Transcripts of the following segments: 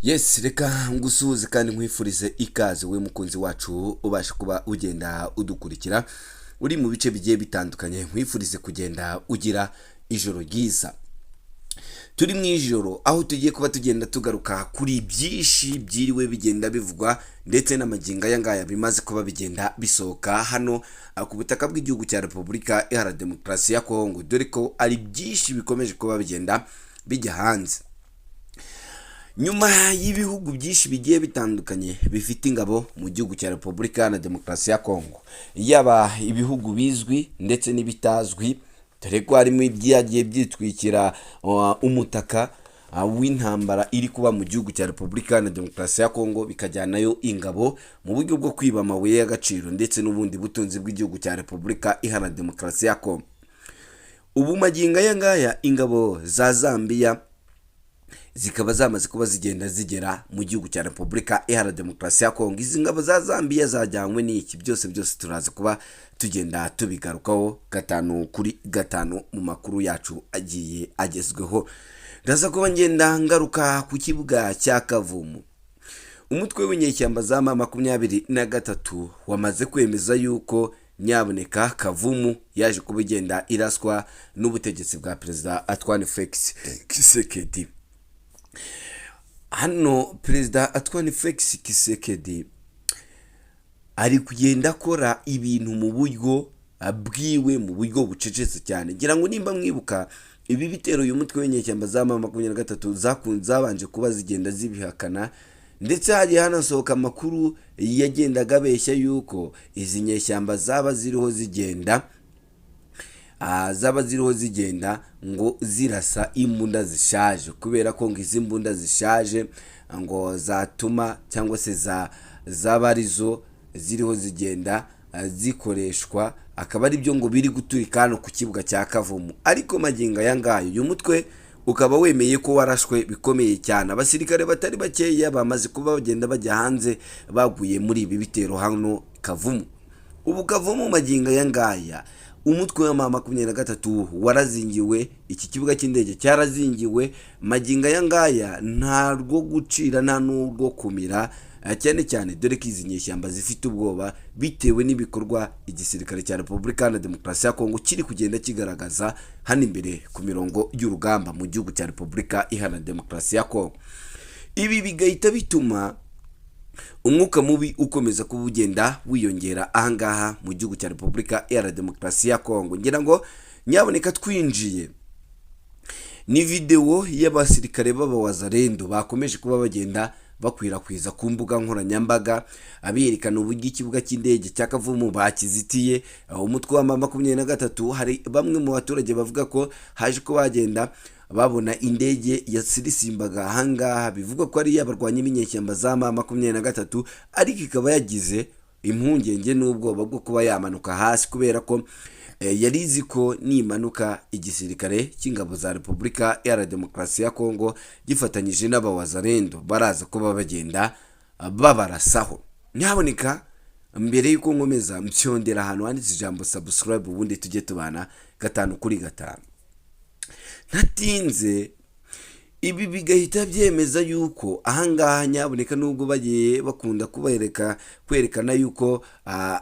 Yes, reka ngusuhuze kandi nkwifurize ikaze, we mukunzi wacu ubasha kuba ugenda udukurikira uri mu bice bigiye bitandukanye. Nkwifurize kugenda ugira ijoro ryiza. Turi mu ijoro aho tugiye kuba tugenda tugaruka kuri byinshi byiriwe bigenda bivugwa, ndetse n'amagingo aya ngaya bimaze kuba bigenda bisohoka hano ku butaka bw'igihugu cya Repubulika Iharanira Demokarasi ya Kongo, dore ko ari byinshi bikomeje kuba bigenda bijya hanze nyuma y'ibihugu byinshi bigiye bitandukanye bifite ingabo mu gihugu cya Repubulika Iharanira Demokarasi ya Kongo, yaba ibihugu bizwi ndetse n'ibitazwi, dore ko harimo ibyagiye byitwikira umutaka w'intambara iri kuba mu gihugu cya Repubulika Iharanira Demokarasi ya Kongo, bikajyanayo ingabo mu buryo bwo kwiba amabuye y'agaciro ndetse n'ubundi butunzi bw'igihugu cya Repubulika Iharanira Demokarasi ya Kongo. Ubu magingo aya ngaya ingabo za Zambia zikaba zamaze kuba zigenda zigera mu gihugu cya Repubulika Iharanira Demokarasi ya Kongo. Izi ngabo za Zambia zajyanywe n'iki? Byose byose turaza kuba tugenda tubigarukaho gatanu kuri gatanu mu makuru yacu agiye agezweho. Ndaza kuba ngenda ngaruka ku kibuga cya Kavumu. Umutwe w'inyeshyamba za M23 wamaze kwemeza yuko nyaboneka Kavumu yaje kuba igenda iraswa n'ubutegetsi bwa Perezida Antoine Felix Tshisekedi. Hano Perezida Antoine Felix Tshisekedi ari kugenda akora ibintu mu buryo bwiwe, mu buryo bucecetse cyane. Ngira ngo nimba mwibuka ibi bitero, uyu mutwe w'inyeshyamba za M23 zakunze zabanje kuba zigenda zibihakana, ndetse hagiye hanasohoka amakuru yagendaga abeshya yuko izi nyeshyamba zaba ziriho zigenda ngo zirasa imbunda zishaje, kubera ko ngo izi mbunda zishaje ngo zatuma cyangwa se zaba arizo ziriho zigenda zikoreshwa, akaba ari byo ngo biri guturika hano ku kibuga cya Kavumu. Ariko magingo aya ngaya uyu mutwe ukaba wemeye ko warashwe bikomeye cyane. Abasirikare batari bakeya bamaze kuba bagenda bajya hanze, baguye muri ibi bitero hano Kavumu. Ubu Kavumu magingo aya ngaya umutwe wa M23 warazingiwe, iki kibuga cy'indege cyarazingiwe. Magingo aya ngaya nta rwo gucira nta n'urwo kumira, cyane cyane dore ko izi nyeshyamba zifite ubwoba bitewe n'ibikorwa igisirikare cya Repubulika Iharanira Demokarasi ya Kongo kiri kugenda kigaragaza hano imbere ku mirongo y'urugamba mu gihugu cya Repubulika Iharanira Demokarasi ya Kongo. Ibi bigahita bituma umwuka mubi ukomeza kuba ugenda wiyongera ahangaha mu gihugu cya Repubulika Iharanira Demokarasi ya Kongo. Ngira ngo nyaboneka twinjiye ni videwo y'abasirikare b'abawazarendo bakomeje kuba bagenda bakwirakwiza ku mbuga nkoranyambaga, aberekana uburyo ikibuga cy'indege cya Kavumu bakizitiye umutwe wa M23. Hari bamwe mu baturage bavuga ko haje ko bagenda babona indege yasirisimbaga ahangaha, bivugwa ko ari iy'abarwanyi b'inyeshyamba za M23, ariko ikaba yagize impungenge n'ubwoba bwo kuba yamanuka hasi, kubera ko yari izi ko nimanuka igisirikare cy'ingabo za Repubulika Iharanira Demokarasi ya Kongo gifatanyije n'abawazarendo baraza kuba bagenda babarasaho. Nyaboneka mbere y'uko nkomeza, mbyondera ahantu handitse ijambo subscribe, ubundi tujye tubana gatanu kuri gatanu ntatinze. Ibi bigahita byemeza yuko ahangaha nyaboneka, nubwo bagiye bakunda kubereka kwerekana yuko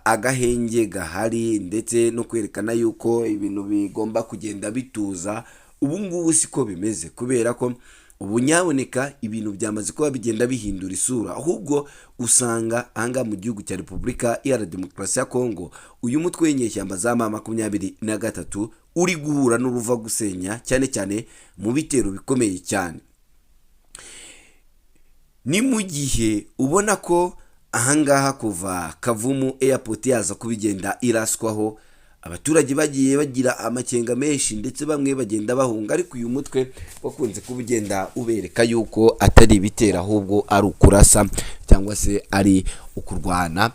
agahenge gahari, ndetse no kwerekana yuko ibintu bigomba kugenda bituza, ubu ngubu siko bimeze, kubera ko ubu nyaboneka ibintu byamaze kuba bigenda bihindura isura. Ahubwo usanga ahangaha mu gihugu cya Repubulika Iharanira Demokarasi ya Kongo uyu mutwe w'inyeshyamba za M23 uri guhura n'uruva gusenya, cyane cyane mu bitero bikomeye cyane. Ni mu gihe ubona ko ahangaha kuva Kavumu Airport yaza kuba igenda iraswaho, abaturage bagiye bagira amakenga menshi, ndetse bamwe bagenda bahunga, ariko uyu mutwe wakunze kuba ugenda ubereka yuko atari ibitero, ahubwo ari ukurasa cyangwa se ari ukurwana,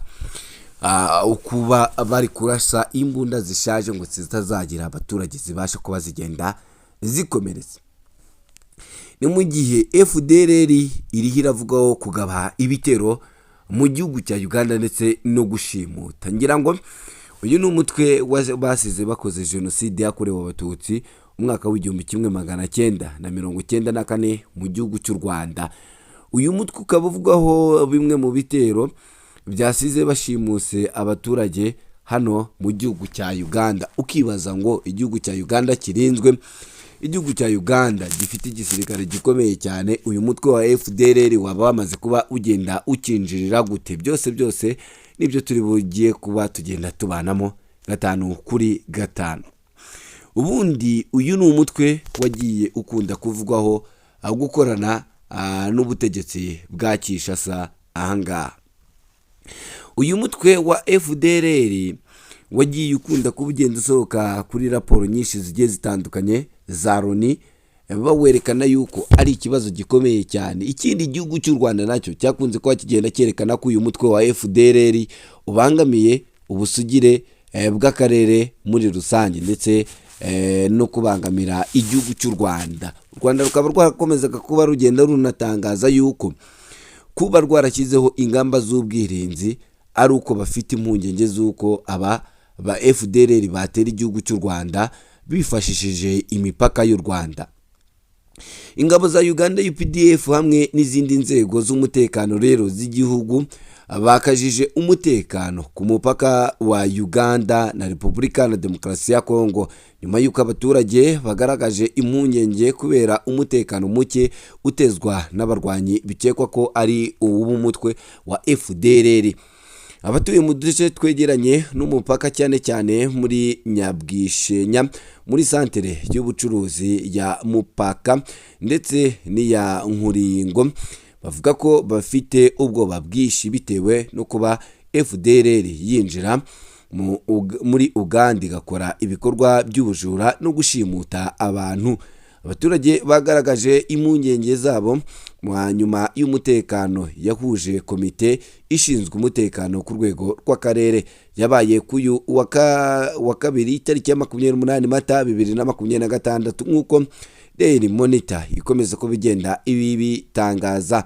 ukuba bari kurasa imbunda zishaje ngo zitazagira abaturage zibasha kuba zigenda zikomeretsa. Ni mu gihe FDLR iriho iravugaho kugaba ibitero mu gihugu cya Uganda ndetse no gushimuta. Ngira ngo uyu ni umutwe basize bakoze jenoside yakorewe Abatutsi umwaka w'1994 mu gihugu cy'u Rwanda. Uyu mutwe ukaba uvugwaho bimwe mu bitero byasize bashimuse abaturage hano mu gihugu cya Uganda. Ukibaza ngo igihugu cya Uganda kirinzwe, igihugu cya Uganda gifite igisirikare gikomeye cyane, uyu mutwe wa FDLR waba wamaze kuba ugenda ukinjirira gute? Byose byose nibyo turi bugiye kuba tugenda tubanamo 5 kuri 5. Ubundi uyu ni umutwe wagiye ukunda kuvugwaho gukorana n'ubutegetsi bwa Kinshasa ahangaha. Uyu mutwe wa FDLR wagiye ukunda kuba ugenda usohoka kuri raporo nyinshi zigiye zitandukanye za Loni, bawerekana yuko ari ikibazo gikomeye cyane. Ikindi gihugu cy'u Rwanda nacyo cyakunze kuba kigenda cyerekana ko uyu mutwe wa FDLR ubangamiye ubusugire bw'akarere muri rusange, ndetse no kubangamira igihugu cy'u Rwanda. U Rwanda rukaba rwarakomezaga kuba rugenda runatangaza yuko kuba rwarashyizeho ingamba z'ubwirinzi ari uko bafite impungenge z'uko aba ba FDLR batera igihugu cy'u Rwanda bifashishije imipaka y'u Rwanda. Ingabo za Uganda UPDF hamwe n'izindi nzego z'umutekano rero z'igihugu bakajije umutekano ku mupaka wa Uganda na Repubulika na Demokarasi ya Kongo, nyuma y'uko abaturage bagaragaje impungenge kubera umutekano muke utezwa n'abarwanyi bikekwa ko ari uw'umutwe wa FDLR. Abatuye mu duce twegeranye n'umupaka cyane cyane muri Nyabwishenya, muri santere y'ubucuruzi ya Mupaka ndetse n'iya Nkuringo, bavuga ko bafite ubwoba bwinshi bitewe no kuba FDLR yinjira muri Uganda igakora ibikorwa by'ubujura no gushimuta abantu. Abaturage bagaragaje impungenge zabo nyuma y'umutekano yahuje komite ishinzwe umutekano ku rwego rw'akarere yabaye kuyu wa kabiri itariki ya 28 Mata 2026, nk'uko Daily Monitor ikomeza kuba igenda ibi bitangaza.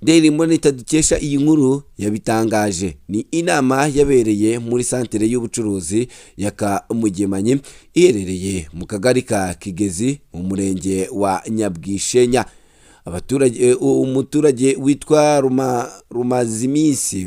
Daily Monitor dukesha iyi nkuru yabitangaje. Ni inama yabereye muri santere y'ubucuruzi ya Kamugemanyi iherereye mu kagari ka Kigezi mu murenge wa Nyabwishenya. Abaturage, umuturage witwa Rumazimisi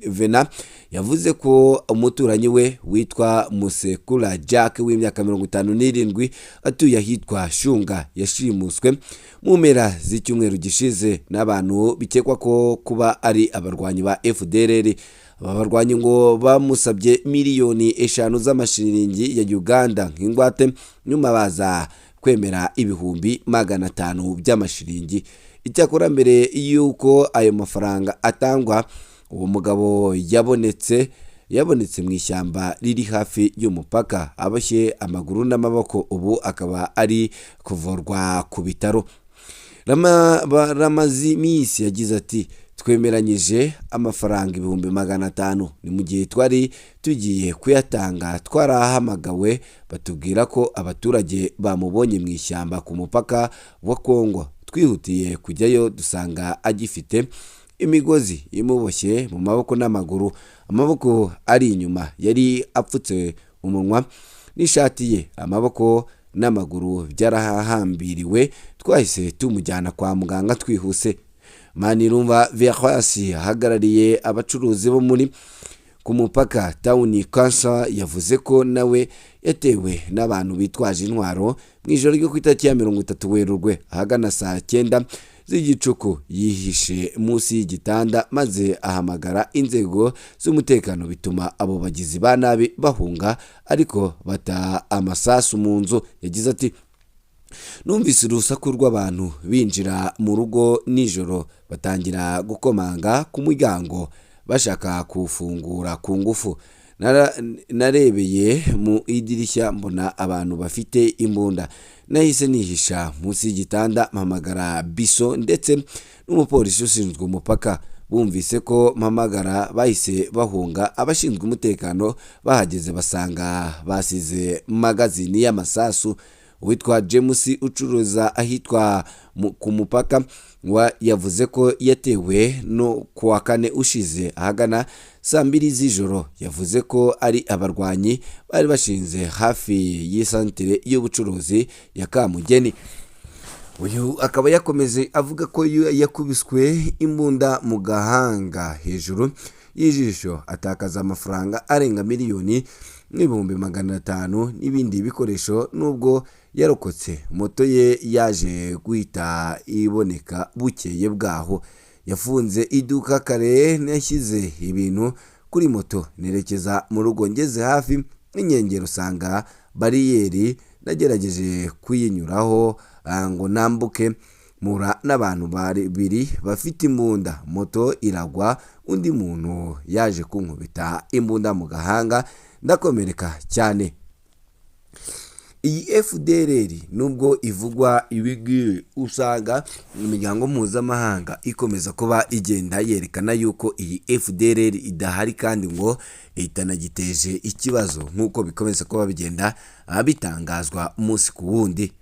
Vena yavuze ko umuturanyi we witwa Musekura Jack w'imyaka 57 atuye ahitwa Shunga yashimuswe mu mpera z'icyumweru gishize n'abantu bikekwa ko kuba ari abarwanyi ba FDLR. Aba barwanyi ngo bamusabye 5 miliyoni z'amashiringi ya Uganda nk'ingwate, nyuma baza kwemera 500,000 by'amashiringi. Icyakora mbere y'uko ayo mafaranga atangwa, uwo mugabo yabonetse mu ishyamba riri hafi y'umupaka aboshye amaguru n'amaboko, ubu akaba ari kuvurwa ku bitaro. Ramazimisi yagize ati: "Twemeranyije amafaranga 500,000, ni mu gihe twari tugiye kuyatanga twarahamagawe batubwira ko abaturage bamubonye mu ishyamba ku mupaka wa Kongo. Twihutiye kujyayo dusanga agifite imigozi imuboshye mu maboko n'amaguru, amaboko ari inyuma, yari apfutse umunwa n'ishati ye, amaboko n'amaguru byarahambiriwe. Twahise tumujyana kwa muganga twihuse." Manirumva Verasi ahagarariye abacuruzi bo muri ku mupaka Town Council yavuze ko nawe yatewe n'abantu bitwaje intwaro mu ijoro ryo ku itariki ya 30 Werurwe ahagana saa 9 z'igicuku. Yihishe munsi y'igitanda maze ahamagara inzego z'umutekano, bituma abo bagizi ba nabi bahunga ariko bata amasasu mu nzu. Yagize ati: "Numvise urusaku rw'abantu binjira mu rugo nijoro, batangira gukomanga ku muryango bashaka kuwufungura ku ngufu. Narebeye mu idirishya mbona abantu bafite imbunda. Nahise nihisha munsi y'igitanda, mpamagara biso ndetse n'umupolisi ushinzwe umupaka. Bumvise ko mpamagara bahise bahunga. Abashinzwe umutekano bahageze basanga basize magazini y'amasasu." Uwitwa James ucuruza ahitwa ku mupaka wa yavuze ko yatewe no ku wa kane ushize ahagana saa 2 z'ijoro. Yavuze ko ari abarwanyi bari bashinze hafi y'isantere y'ubucuruzi ya Kamugeni. Uyu akaba yakomeje avuga ko yakubiswe imbunda mu gahanga hejuru y'ijisho, atakaza amafaranga arenga 1,500,000 n'ibindi bikoresho. Nubwo yarokotse, moto ye yaje guhita iboneka bukeye bwaho. Yafunze iduka kare, yashyize ibintu kuri moto nerekeza mu rugo. Ngeze hafi n'inkengero usanga bariyeri, nagerageje kuyinyuraho ngo nambuke, mpura n'abantu babiri bafite imbunda, moto iragwa, undi muntu yaje kunkubita imbunda mu gahanga ndakomereka cyane. Iyi FDLR nubwo ivugwa ibigwi, usanga imiryango mpuzamahanga ikomeza kuba igenda yerekana yuko iyi FDLR idahari kandi ngo itanagiteje ikibazo, nk'uko bikomeza kuba bigenda bitangazwa umunsi ku wundi.